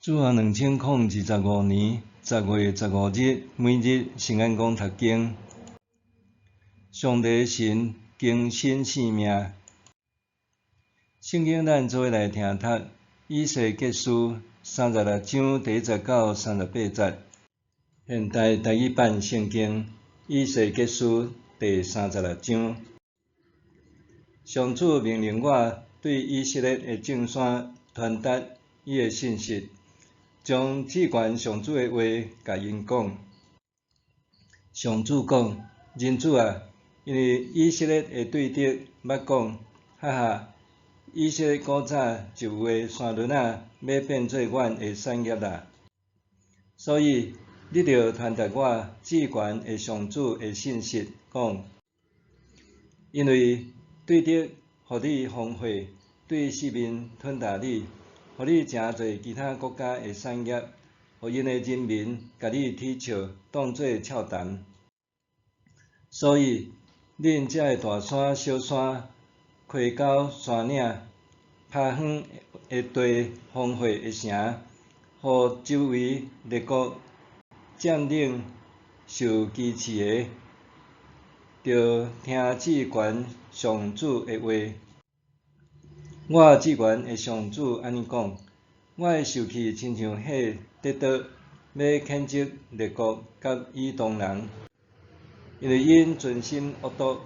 主後2025年10月15日，每日聖安講讀經。上帝神更新生命。聖經咱做伙來聽讀以西結書36章第一節到38節。現代台語版聖經以西結書第三十六章。上主命令我對以色列的眾山傳達伊的信息。將至懸上主的話共𪜶講。上主講：人子啊，因為以色列的對敵捌講：哈哈，以色列古早就有的山崙仔，欲變做阮的產業啦。所以，你著傳達我至懸的上主的信息，講：因為對敵予你荒廢，對四面吞噬你。予你成做其他國家的產業，予𪜶的人民共你恥笑，當做笑談。所以，恁遮的大山、小山、溪溝、山嶺、拍遠的地、荒廢的城，予周圍列國佔領受歧視的，著聽至懸上主的話。我至懸的上主按呢講：我的受氣親像火佇燒，欲譴責列國佮以東人，因為𪜶存心惡毒，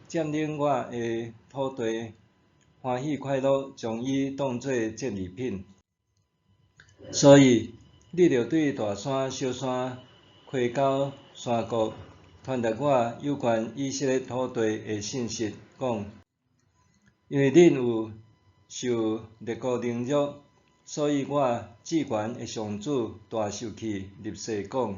佔領我的土地，歡喜快樂將伊當做戰利品。所以，你著對大山、小山、溪溝、山谷，傳達我有關以色列土地的信息，講。因為恁有受列國凌辱，所以我至懸的上主大受氣立誓講：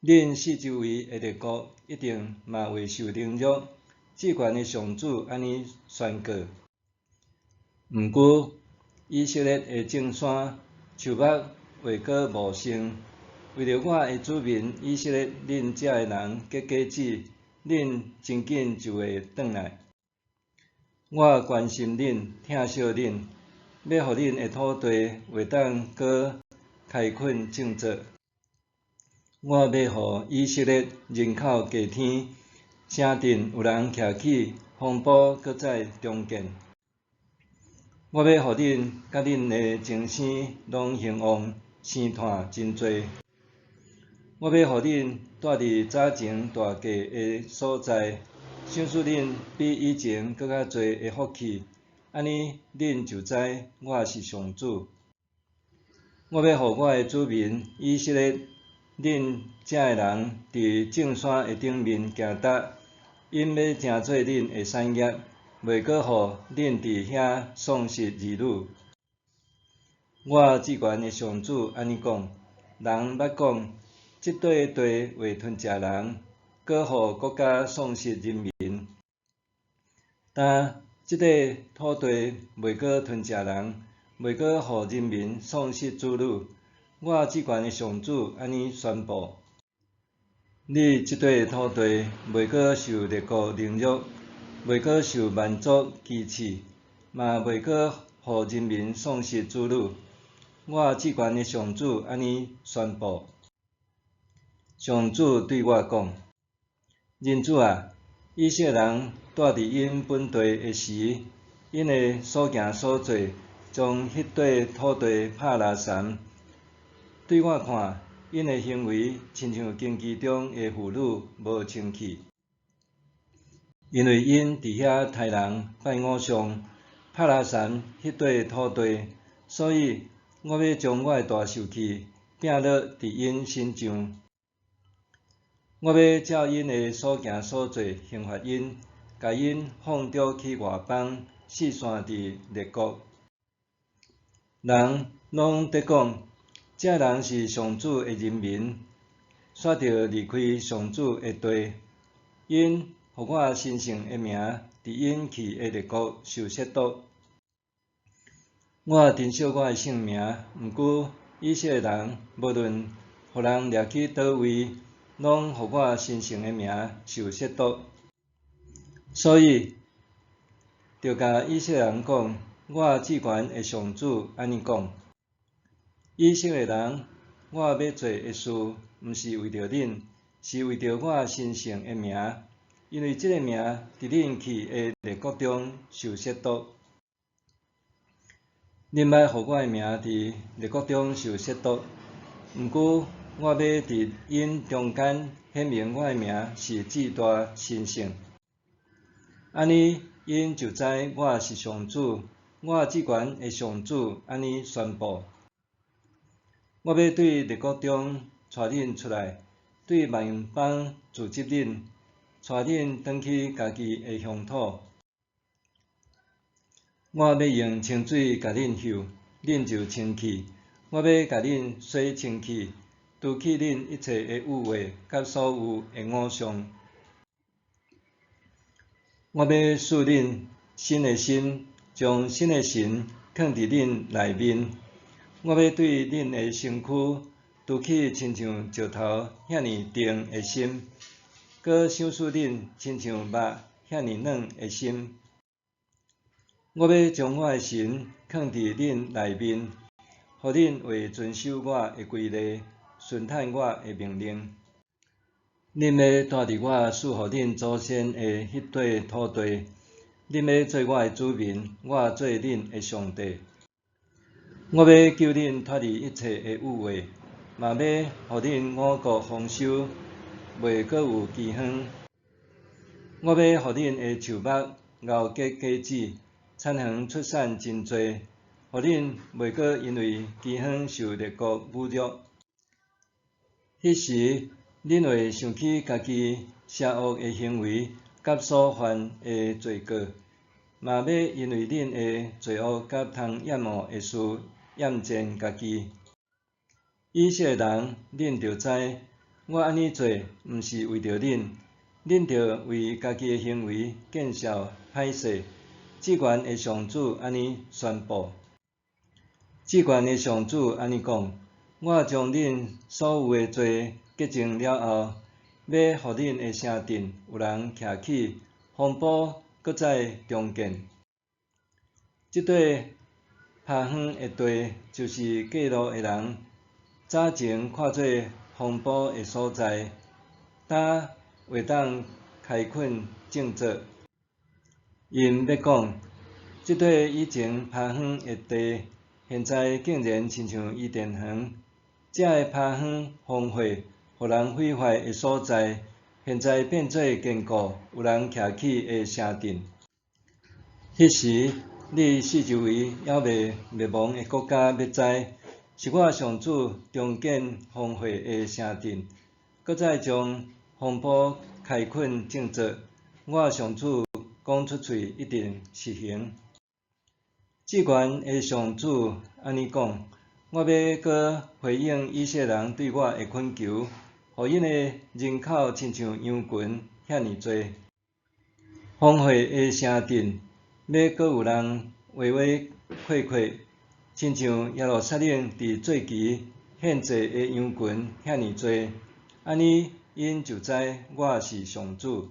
恁四周圍的列國一定嘛會受凌辱。至懸的上主按呢宣告。毋過以色列的眾山樹木會閣茂盛，為著我的子民以色列，恁遮的人結果子，恁真緊就會轉來。我關心恁，疼惜恁，欲予恁的土地會當閣開墾種作。我欲予以色列人口加添，城鎮有人徛起，風暴閣再重建。我欲予恁佮恁的前生攏興旺，生湠真濟。我欲予恁蹛佇早前蹛過的所在。賞賜恁比以前閣較濟的福氣，按呢恁就知我是上主。我欲予我的子民以色列，恁遮的人佇眾山的頂面行踏，𪜶欲成做恁的產業，袂閣予恁佇遐喪失兒女。我至懸的上主按呢講：人捌講，這塊地會吞食人。閣予國家喪失人民，但這塊土地袂閣吞食人，袂閣予人民喪失子女。我至懸的上主按呢宣布：你這塊土地袂閣受列國凌辱，袂閣受蠻族歧視，嘛袂閣予人民喪失子女。我至懸的上主按呢宣布。上主對我講：人子啊，以色列人蹛佇𪜶本地的時，𪜶的所行所做，將彼塊土地拍垃圾。對我看，𪜶的行為親像經期中的婦女無清氣，因為𪜶佇遐刣人拜偶像，拍垃圾彼塊土地，所以我欲將我的大受氣摒落佇𪜶身上。我欲照𪜶的所行所做刑罰𪜶，共𪜶放逐去外邦，四散佇列國。人攏佇講，這人是上主的人民，煞著離開上主的地。𪜶予我神聖的名佇𪜶去的列國受褻瀆。我珍惜我的聖名，毋過以色列人無論予人掠去佗位，攏予我神聖的名受褻瀆。所以，著共以色列人講，我至懸的上主按呢講：以色列人，我欲做的事，毋是為著恁，是為著我神聖的名，因為這个名佇恁去的列國中受褻瀆。恁捌予我的名佇列國中受褻瀆，毋過我欲佇𪜶中間顯明我的名是至大神聖。按呢，𪜶就知我是上主，我至懸的上主按呢宣布。我欲對列國中帶恁出來，對萬邦組織恁，帶恁轉去家己的鄉土。我欲用清水共恁泅，恁就清氣；我欲共恁洗清氣，除去恁一切的欲畫佮所有的偶像。我欲賜恁新的心，將新的神囥佇恁內面。我欲對恁的身軀除去親像石頭遐爾定的心，閣賞賜恁親像肉遐爾軟的心。我欲將我的神囥佇恁內面，予恁會遵守我的規例，順趁我的命令。恁欲住佇我賜予恁祖先的彼塊土地，恁欲做我的子民，我做恁的上帝。我欲救恁脫離一切的欲畫，嘛欲予恁五穀豐收，袂閣有饑荒。我欲予恁的樹木熬結果子，田園出產真濟，予恁袂閣因為饑荒受列國侮辱。彼時，恁會想起家己邪惡的行為佮所犯的罪過，嘛欲因為恁的罪惡佮通厭惡的事厭賤家己。以色列人，恁著知，我按呢做，毋是為著恁，恁著為家己的行為見笑歹勢。至懸的上主按呢宣布。至懸的上主按呢講：我將恁所有的罪潔淨了後，欲予恁的城鎮有人徛起，風暴閣再重建。這塊拋荒的地，就是過路的人早前看做荒蕪的所在，今會當開墾種作。𪜶欲講，這塊以前拋荒的地，現在竟然親像伊甸園。這个拋荒荒廢、予人毀壞的所在，現在變做堅固、有人徛起的城鎮。彼時，你四周圍猶未滅亡的國家欲知，是我上主重建荒廢的城鎮，閣再將荒蕪開墾種作。我上主講出喙，一定實行。至懸的上主按呢講：我欲閣回應以色列人對我的懇求，予𪜶的人口親像羊群遐爾濟。荒廢的城鎮，欲閣有人畫畫塊塊，親像耶路撒冷佇做期獻祭的羊群遐爾濟。按呢，𪜶就知我是上主。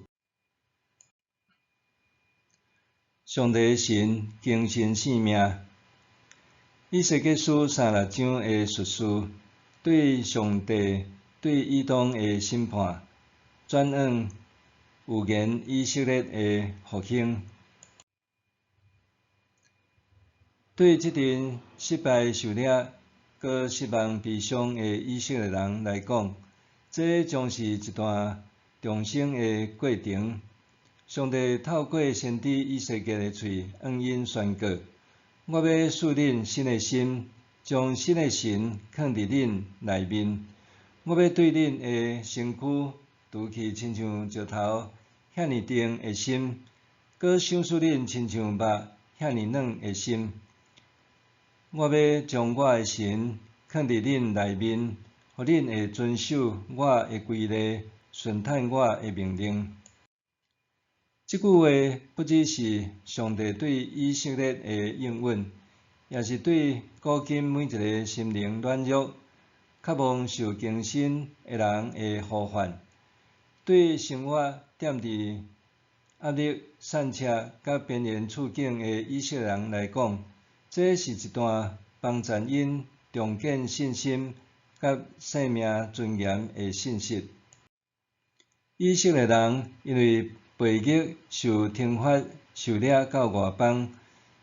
上帝神更新性命。以西結書36章的敘事，對上帝對以東的審判，轉往預言以色列的復興。對這陣失敗受掠、閣失望悲傷的以色列人來講，這將是一段重生的過程。上帝透過先知以西結的喙，向𪜶宣告：我欲賜恁新的心，將新的神囥佇恁內面。我欲對恁的身軀除去親像石頭遐爾定的心，閣賞賜恁親像肉遐爾軟的心。我欲將我的神囥佇恁內面，予恁會遵守我的規例，順趁我的命令。這句話不只是上帝對以色列的應允，也是對古今每一个心靈軟弱、渴望受更新的人的呼喚。對生活踮佇壓力、散赤佮边缘处境的以色列人来讲，这是一段帮助𪜶重建信心佮生命尊严的信息。以色列人因为背逆受懲罰、受掠到外邦，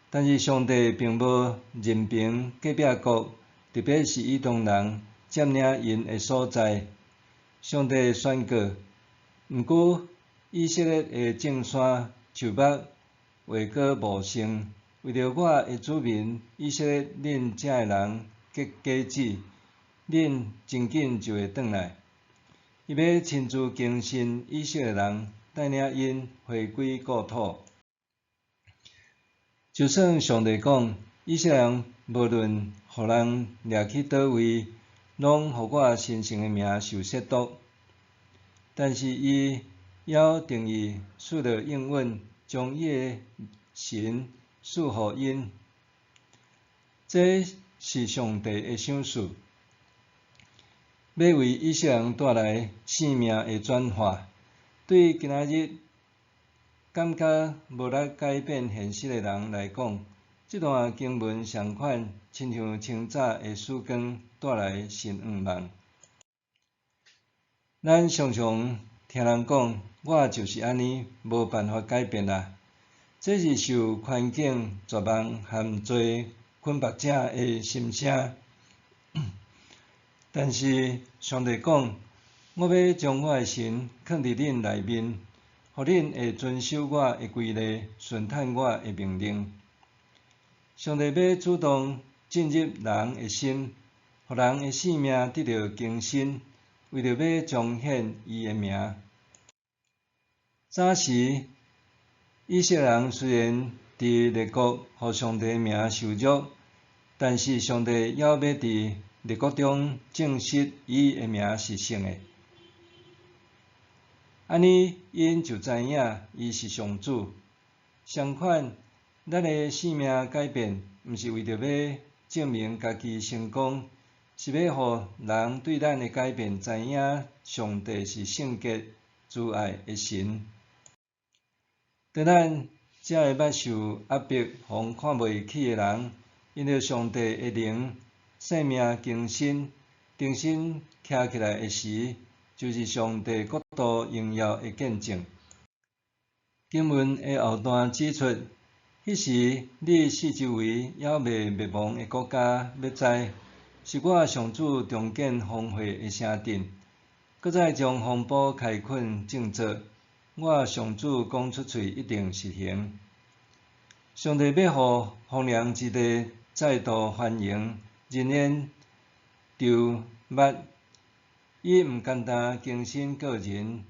但是上帝並無任憑隔壁國，特別是以東人佔領𪜶的所在。上帝宣告，毋過以色列的眾山樹木會閣茂盛，為著我的子民以色列，恁遮的人結果子，恁真緊就會轉來。伊欲親自更新以色列人，帶領𪜶回歸故土。就算上帝講，以色列人無論予人掠去佗位，攏予我神聖的名受褻瀆。但是伊猶定意賜予應允，將伊的神賜予𪜶。這是上帝的賞賜，欲為以色列人帶來生命的轉化。對今仔日感覺無力改變現實的人來講，這段經文相款，親像清早的曙光帶來新向望。咱常常聽人講，我就是按呢，無辦法改變啦。這是受環境絕望和罪捆縛者的心聲。但是上帝講，我欲將我的神囥佇恁內面，予恁會遵守我的規例，順趁我的命令。上帝欲主動進入人的心，予人的生命得著更新，為著欲彰顯伊的名。早時，以色列人雖然佇列國予上帝的名受辱，但是上帝猶欲佇列國中證實伊的名是聖的。按呢，𪜶就知影伊是上主。相款，咱的生命改變，毋是為著欲證明家己成功，是欲予人對咱的改變知影上帝是聖潔、慈愛的神。當咱遮个捌受壓迫、予人看袂起的人，因著上帝的靈，生命更新，重新徛起來的時，就是上帝國度榮耀的見證。經文的後段指出，彼時你四周圍猶未滅亡的國家，欲知是我上主重建荒廢的城鎮，閣再將荒埔開墾種作。我上主講出喙，一定實行。上帝欲予荒涼之地再度繁榮，人煙稠密。伊毋單單更新個人，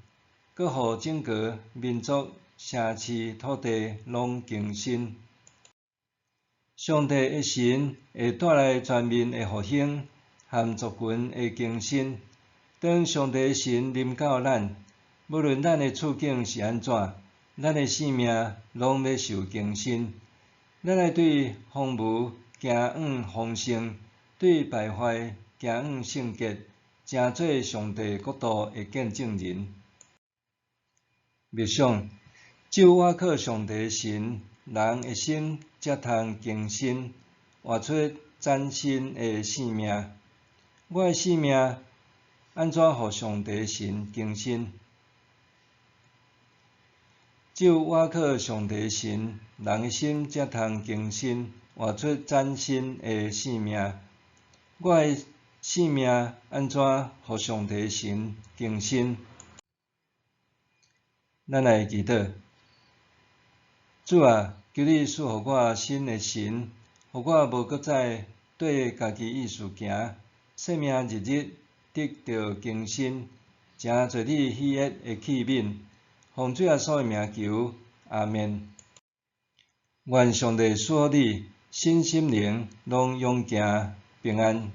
閣予整個民族、城市、土地攏更新。上帝的神會帶來全面的復興和族群的更新。當上帝的神臨到咱，無論咱的處境是按怎，咱的生命攏欲受更新。咱愛對荒蕪行往豐盛，對敗壞行往聖潔，成做上帝國度的見證人。默想，只有倚靠上帝神，人的心才通更新，活出嶄新的生命。我的生命按怎予上帝神更新？只有倚靠上帝神，人的心才通更新，活出嶄新的生命。我的生命按怎予上帝神更新？咱來祈禱。主啊，求你賜予我新的神，予我無閣再綴家己意思行，生命日日得著更新，成做你喜悅的器皿。奉主耶穌的名求，阿們。願上帝賜福你，身心靈攏勇健平安。